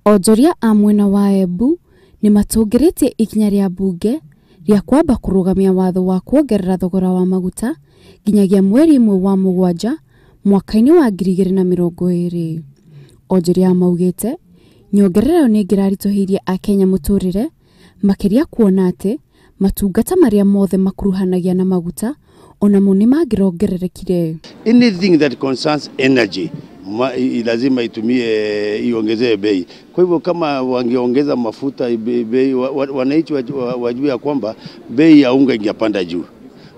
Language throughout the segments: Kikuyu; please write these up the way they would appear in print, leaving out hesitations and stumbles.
Onjoria a mwena wa Embu nĩ matũngĩrĩtie ikinya rĩa mbunge rĩa kwamba kũrũgamia watho wa kuongerera thogora wa maguta nginyagia mweri 1 wa mũgwanja mwaka-inĩ wa 2020. Onjoria maugĩte nyongerera ĩyo nĩ ĩngĩraritũhĩirie akenya mũtũrĩre makĩria kuona atĩ matungata marĩa mothe makuruhanagia na maguta onamo nĩ mangĩrongererekire. Anything that concerns energy lazima itumie iongezee bei. Kwa hivyo kama wangeongeza mafuta bei, wananchi wajue ya kwamba bei ya unga ingepanda juu,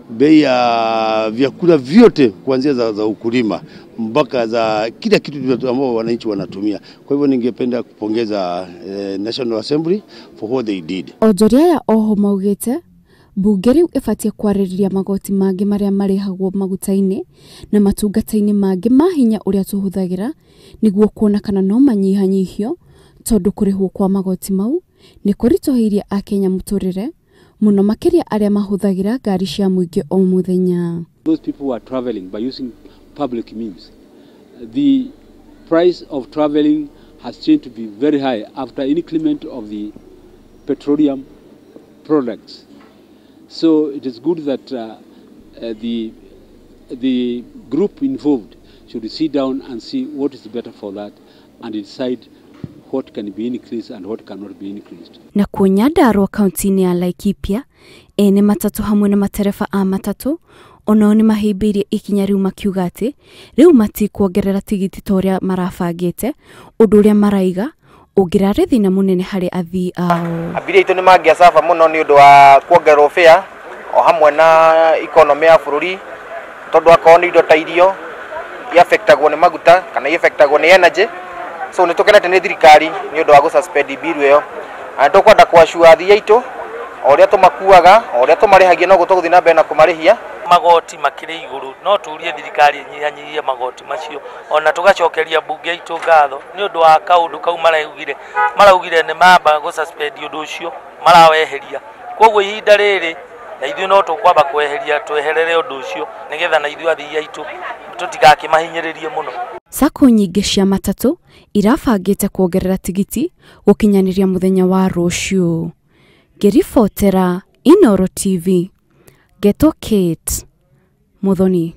bei ya vyakula vyote kuanzia za ukulima mpaka za kila kitu ambao wananchi wanatumia. Kwa hivyo ningependa kupongeza National Assembly for what they did. Onjoria ya oho maugĩte mbunge rĩu ĩbatiĩ kwarĩrĩria magoti mangĩ marĩa marĩhagwo maguta-inĩ na matungata-inĩ mangĩ ma hinya ũrĩa tũhũthagĩra nĩguo kuona kana no manyihanyihio tondũ kũrĩhwo kwa magoti mau nĩ kũritũhĩirie akenya mũtũrĩre mũno makĩria arĩa mahũthagĩra ngari cia mũingĩ o mũthenya. Those people who are traveling by using public means, the price of traveling has changed to be very high after increment of the petroleum products. So it is good that the group involved should sit down and see what is better for that and decide what can be increased and what cannot be increased. Na kuo Nyandarua kaunti-inĩ ya Laikipia, ene matatũ hamwe na matereba a matatũ onao nĩ mahĩmbĩirie ikinya rĩu makiuga atĩ rĩu matikuongerera tigiti ta ũrĩa marabangĩte, ũndũ ũrĩa maraiga ũngĩrarĩ thĩna mũnene harĩ athii ao. Abiria aitũ nĩ mangĩacaba mũno nĩ ũndũ wa kuongererwo fare o hamwe na economy ya bũrũri, tondũ akorwo nĩ indo ta irio iaffectagwo nĩ maguta kana iaffectagwo nĩ energy. So nĩ tũkenete nĩ thirikari nĩ ũndũ wa gũ-suspend bill ĩyo, na tũkwenda kũacua athii aitũ o ũrĩa tũmakuaga, o ũrĩa tũmarĩhagia, noguo tũgũthiĩ na mbere na kũmarĩhia. Magoti makĩrĩ igũrũ, no tũrie thirikari ĩnyihanyihie magoti macio, ona tũgacokeria mbunge itũ ngatho nĩ ũndũ wa kaũndũ kau maraugire nĩ mamba gũ-suspend ũndũ ũcio, maraweheria. Koguo ihinda rĩrĩ na ithuĩ no tũkwamba kweheria tweherere ũndũ ũcio nĩgetha na ithuĩ athii aitũ tũtigakĩmahinyĩrĩrie mũno. Sacco nyingĩ cia matatũ irabangĩte kuongerera tigiti gũkinyanĩria mũthenya wa rũciũ. Ngĩribotera Inooro TV, Geto Kate Muthoni.